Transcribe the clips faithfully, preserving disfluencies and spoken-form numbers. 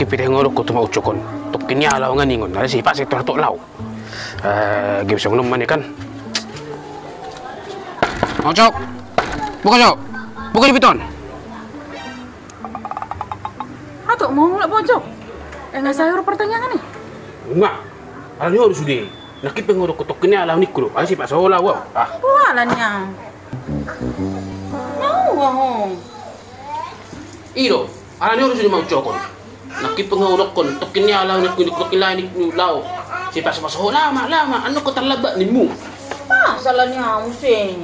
Nangkin pe tahe nga hudok tu Mak Ucok on. Tongkin i aha laho nga ningon, alai sai pas i tor hatok laho. Eh, gabe songon on ma i kan. Mak Ucok. Buka, Cok. Buka di piton. Atok mau mulak, Mak Ucok. Eh, nga sae ro partangiangan i. Nga. Alani ho do sude. Nangkin pe nga hudok tongkin i aha laho ningku do. Alai sai pas ho laho. Ah. Wah, alani au. Mau ho. I do, alani ho do sude Mak Ucok on. Nangkin pe nga hudokkon, tongkin i aha laho ningku, tongkin i aha laho ningku laho. Sai pas-pas ho, laho ma, laho ma, annon ho tarlambat nimmu. Ah, alani au muse.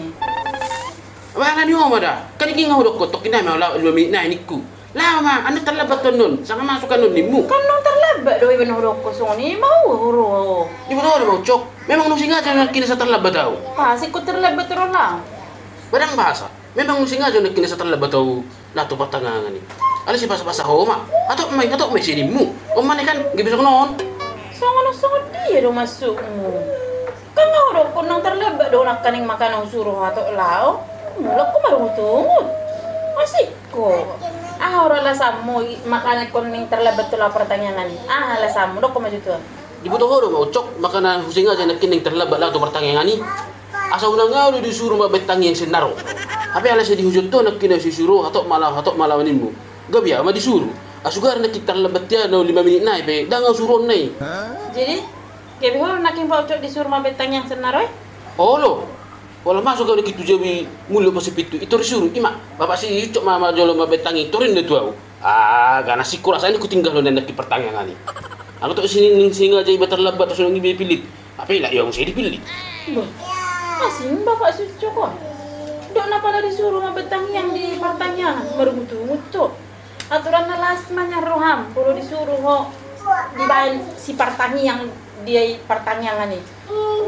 Ba alani ho ma da, kan i nga hudokkon, tongkin i aha ma laho, lima minit nai ningku. Laho ma, annon tarlambat annon, sanga masuk annon nimmu. Kan annon tarlambat do iba na hudokkon songon i, mau ho ro. Diboto ho do Mak Ucok, memang na sengaja nangkin asa tarlambat au. Ah, sai ho tarlambat ro laho. Ba ndang bahasa. Memang na sengaja nangkin asa tarlambat au laho tu partangiangan i. Alai sai pas-pas ho ma. Atok ma i, atok ma i sian nimmu. On ma i kan, gabe songon on. Songon on songon dia do maksudmu? Kan nga hudokkon naung tarlambat do nangkaning makana husuru ho atok laho. Mulak ho marungutungut. Asik ho. Aha do alasanmu i, makana ingkon naung tarlambat tu laho partangiangan i? Aha alasanmu? Dokkon ma jo tu au. Diboto ho do Mak Ucok, makana husengaja nangkin naung tarlambat laho tu partangiangan i. Asa unang au do disuru mambaen tangiang sian na ro. Hape alai sai dihujon ho nangkin na husuru, hatok ma laho, hatok ma laho nimmu. Gabe au ma disuru. Asa uga nangkin tarlambat ia na lima minit nai pe, ndang au suruonna i. Jadi, gabe ho nangkin Mak Ucok disuru mambaen tangiang sian na ro i? Olo. Olo masuk au nangkin tu jabu i mulak pos si pintu, i tor disuru, i ma. Bapak si Ucok ma, ma jolo mambaen tangiang, tor ninna tu au. Ah, ganas i ho rasana, hutinggal ho nangkin partangiangan i. Anggo tung sian na sengaja iba tarlambat, asa unang iba dipillit. Hape ilak ia muse dipillit. Bah, asing bapak si Ucok on. Dok na pala disuru mambaen tangiang di partangiangan, marungutungut ho. Aturanna las ma nian roham, molo disuru ho dibaen si partangiang di partangiangan i.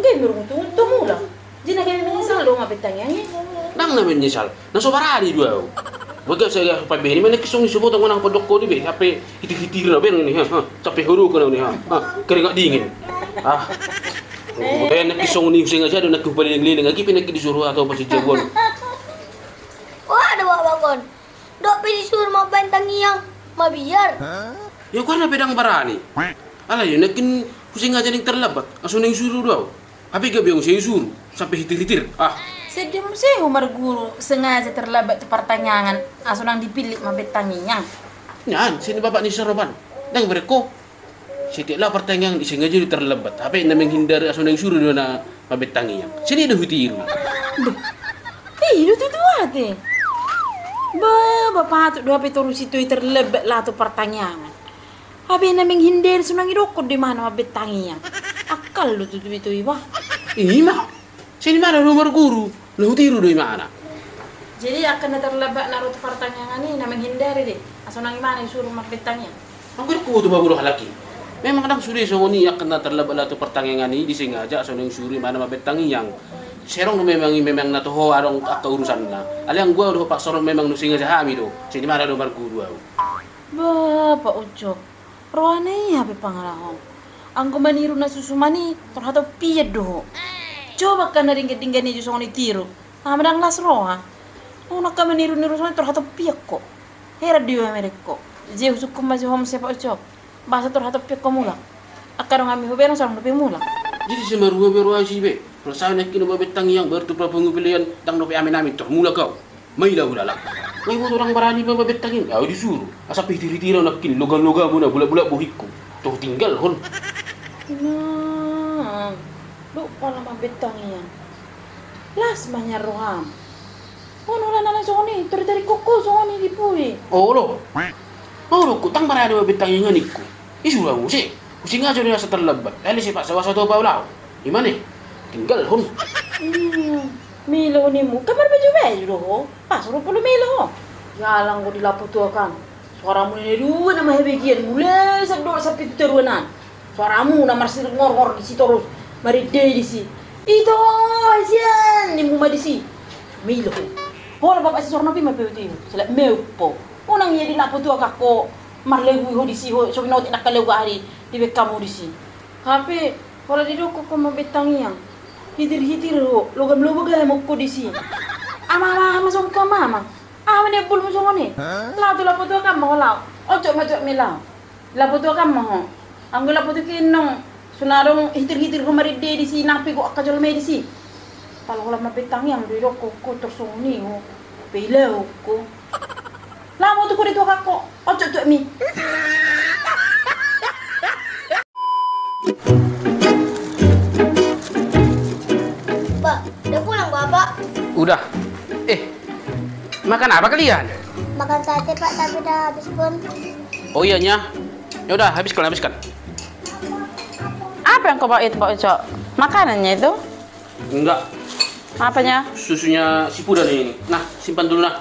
Gabe marungutungut ho mulak. Jadi na gabe menyesal do mambaen tangiang i? Ndang na menyesal. Na so barani do au. Bagas saja pambeni ma nangkin songon i, so botong nang pandok ho di be, sampe hitir-hitir na be nang ni, ha, ha. Sampe hudok nang ni, ha, ha. Keringat dingin. Ah. Baen nangkin songon i, husengaja do nangkin hupaleleng-leleng, agi pe nangkin disuru ahu tu pos si jabu on. Wah, ada wak bangon. Dok pe disuru mambaen tangiang, mabiar. Ia goarna pe ndang barani. Alai nangkin husengaja naung tarlambat, asa naung husuru do au. Hape gabe au muse disuru, sampe hitir-hitir. Ah. Sedih muse ho marguru, sengaja tarlambat tu partangiangan, asa unang dipillit mambaen tangiang. Nian, sian bapak ni Soroban. Ndang berek ho. Setiap laho partangiangan i sengaja do tarlambat. Hape na menghindari asa naung husuru do na mambaen tangiang. Sian i do hutiru. Bah. I do tutu ate. Bah, bah patut do hape torusi tu i tarlambat laho tu partangiangan. Hape na menghindari asa unang didokkon do imana mambaen tangiang. Akal do tutu i tu i bah. I ma. Sian imana do marguru, na hutiru do imana. Jadi angka na tarlambat na ro tu partangiangan i na menghindari do i, asa unang imana disuru mambaen tangiang. Anggo didok huboto ma molo halak i. Memang ndang sude songon i, angka na tarlambat laho tu partangiangan i disengaja asa unang disuru imana mambaen tangiang. Sai adong do memang i, memang na toho adong angka urusanna. Alai anggo au dohot Pak Soroban memang na husengaja hami do. Sian imana do marguru au. Bah, Pak Ucok. Rohana i hape pangalahom. Anggo maniru na susuman i, tor hatop pian do ho. Coba angka na denggan-denggan i jo songon i tiru. Aha ma ndang las roha. Molo angka maniru-niru songon i tor hatop pian ho. Heran do iba merek ho. Jadi husungkun ma jo ho muse Pak Ucok. Boasa tor hatop pian ho mulak. Angka dongan mi hubereng so adong dope mulak. Jadi sai marhua be roha i si be. Molo sae nangkin mambaen tangiang baru tu prapungu pelean ndang dope amin-amin tor mulak au. Maila hulala. Nga diboto ndang barani mambaen tangiang, au disuru. Asa pe hitir-hitir au nangkin, logam-logam au na bulak-bulak bohingku. Tung tinggalhon. Nah, dok pala mambaen tangiang. Las ma nian roham. On holan na songon i, tor ditarik ho songon i di pudi. Olo. Olo, ndang barani mambaen tangiang ningku. Disuru au muse. Husengaja do asa tarlambat. Alai sai paksa au asa toho au laho. I ma ne. Tinggalhon. Hmm, milo ho nimmu. Kan marbaju-baju do ho. Pas ro molo milo ho. Jala anggo di lapo tu ahu kan. Suaramu na dua nama habagian. Mulai sian dolok sampe tu toruan an. Suaramu na marsirip ngor-ngor disi torus. Marende disi. Ito, sian nimmu ma disi. Milo ho. Holan bapak si Sorno pe ma pe uti. Selak meupo. Unang ia di lapo tu ahu ho. Marlegu ho disi ho, so binotik nangkin legu ari dibaen hamu disi. Hape, holan didok ho mambaen tangiang. Hitir-hitir ho, logam-logam ho disi. Ama-ama, ama songon ho ama-ama. Aha ma nian bulmu songon i? Laho tu lapo tu ahu ma ho laho. Ojok ma jok mi laho. Lapo tu akan ma ho. Anggo lapo tu ke nong, so na adong hitir-hitir ho marende disi, nang pe gok angka jolma i disi. Pala holan marbentang i, anggo didok ho, ho tor songon i ho. Pe i laho ho. Laho ma ho tu ho, di tu akan ho. Oncok tu ami. Pak, udah pulang, Bapak? Udah. Eh, makan apa kalian? Makan sate, Pak, tapi udah habis pun. Oh iya, Nya. Ya udah, habiskan, habiskan. Apa yang kau bawa itu, Pak Ucok? Makanannya itu? Enggak. Apanya? Susunya si Pudan ini. Nah, simpan dulu, nah.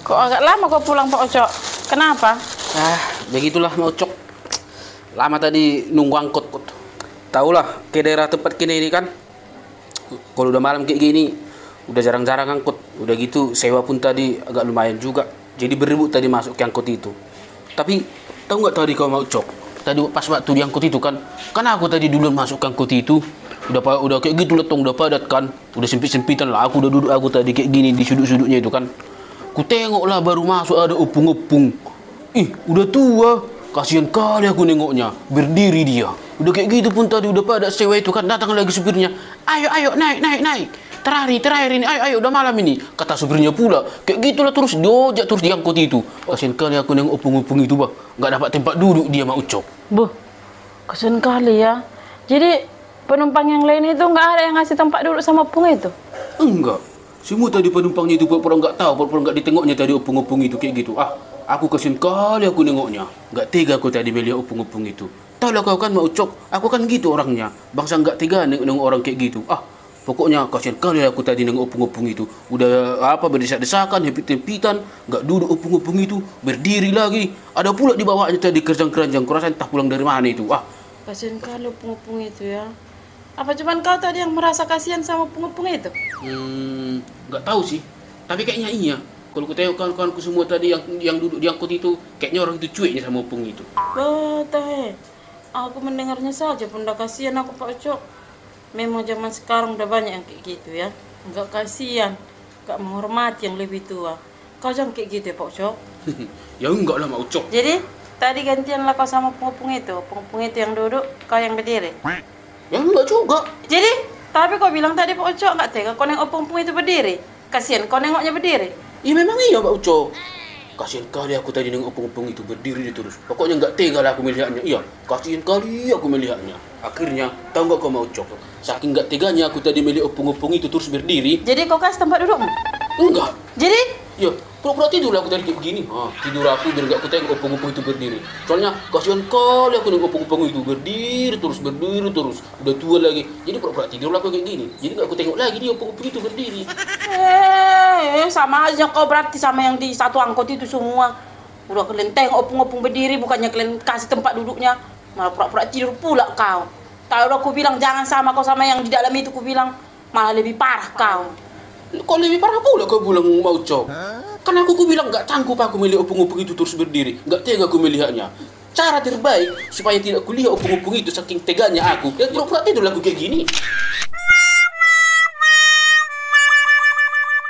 Kok agak lama kau pulang, Pak Ucok? Kenapa? Ah, begitulah, Mak Ucok. Lama tadi nunggu angkot, Kot. Tahulah, ke daerah tempat kita ini kan. Kalau udah malam kayak gini, udah jarang-jarang angkot. Udah gitu, sewa pun tadi agak lumayan juga. Jadi beribut tadi masuk ke angkot itu. Tapi, tahu nggak tadi kau, Mak Ucok? Tadi pas waktu di angkot itu kan, kan aku tadi duluan masuk ke angkot itu. Udah pa-, udah kayak gitu letong, udah padat kan. Udah sempit-sempitan lah, aku udah duduk aku tadi kayak gini di sudut-sudutnya itu kan. Kutengok lah baru masuk ada opung-opung. Ih, udah tua. Kasihan kali aku nengoknya. Berdiri dia. Udah kayak gitu pun tadi udah padat sewa itu kan, datang lagi supirnya. "Ayo, ayo, naik, naik, naik. Terakhir, terakhir ini, ayo, ayo, udah malam ini." Kata supirnya pula. Kayak gitulah terus, diojak terus di angkot itu. Kasihan kali aku nengok opung-opung itu, bah. Nggak dapat tempat duduk dia, Mak Ucok. Boh, kasihan kali ya. Jadi, penumpang yang lain itu nggak ada yang ngasih tempat duduk sama opung itu? Enggak. Semua tadi penumpangnya itu pura-pura nggak tahu, pura-pura nggak ditengoknya tadi opung-opung itu kayak gitu. Ah, aku kasihan kali aku nengoknya. Nggak tega aku tadi melihat opung-opung itu. Tahu lah kau kan, Mak Ucok, aku kan gitu orangnya. Bangsa nggak tega neng-, nengok orang kayak gitu. Ah, pokoknya kasihan kali aku tadi nengok opung-opung itu. Udah apa, berdesak-desakan, hempit-hempitan, nggak duduk opung-opung itu, berdiri lagi. Ada pula di bawahnya tadi keranjang-keranjang, kurasa entah pulang dari mana itu. Ah, kasihan kali opung-opung itu ya. Apa cuman kau tadi yang merasa kasihan sama opung-opung itu? Hmm, nggak tahu sih. Tapi kayaknya iya. Kalau kutengok kawan-kawanku semua tadi yang, yang duduk di angkot itu, kayaknya orang itu cueknya sama opung itu. Bah, tahe. Aku mendengarnya saja pun dah kasihan aku, Pak Ucok. Memang zaman sekarang udah banyak yang kayak gitu ya. Nggak kasihan, nggak menghormati yang lebih tua. Kau jangan kayak gitu ya, Pak Ucok. Ya enggak lah, Mak Ucok. Jadi, tadi gantian lah kau sama opung-opung itu. Opung-opung itu yang duduk, kau yang berdiri. Ya enggak juga. Jadi, tapi kau bilang tadi, Pak Ucok, nggak tega kau nengok opung-opung itu berdiri. Kasihan kau nengoknya berdiri. Ya memang iya, Mak Ucok. Kasihan kali aku tadi nengok opung-opung itu berdiri dia terus. Pokoknya nggak tega lah aku melihatnya. Iya, kasihan kali aku melihatnya. Akhirnya, tahu nggak kau, Mak Ucok? Saking nggak teganya aku tadi melihat opung-opung itu terus berdiri. Jadi kau kasih tempat dudukmu? Enggak. Jadi? Ya, pura-pura tidur lah aku tadi kayak begini. Ah, tidur aku biar nggak kutengok opung-opung itu berdiri. Soalnya kasihan kali aku nengok opung-opung itu berdiri terus, berdiri terus. Udah tua lagi. Jadi pura-pura tidur lah aku kayak gini. Jadi nggak kutengok lagi dia opung-opung itu berdiri. Eh, sama aja kau berarti sama yang di satu angkot itu semua. Udah kalian tengok opung-opung berdiri, bukannya kalian kasih tempat duduknya, malah pura-pura tidur pula kau. Tahu udah aku bilang jangan sama kau sama yang di dalam itu, ku bilang, malah lebih parah kau. Kau lebih parah pula kau bilang, Mak Ucok. Kan aku, ku bilang nggak sanggup aku melihat opung-opung itu terus berdiri, nggak tega aku melihatnya. Cara terbaik supaya tidak kulihat opung-opung itu saking teganya aku, ya pura-pura tidur lah aku kayak gini.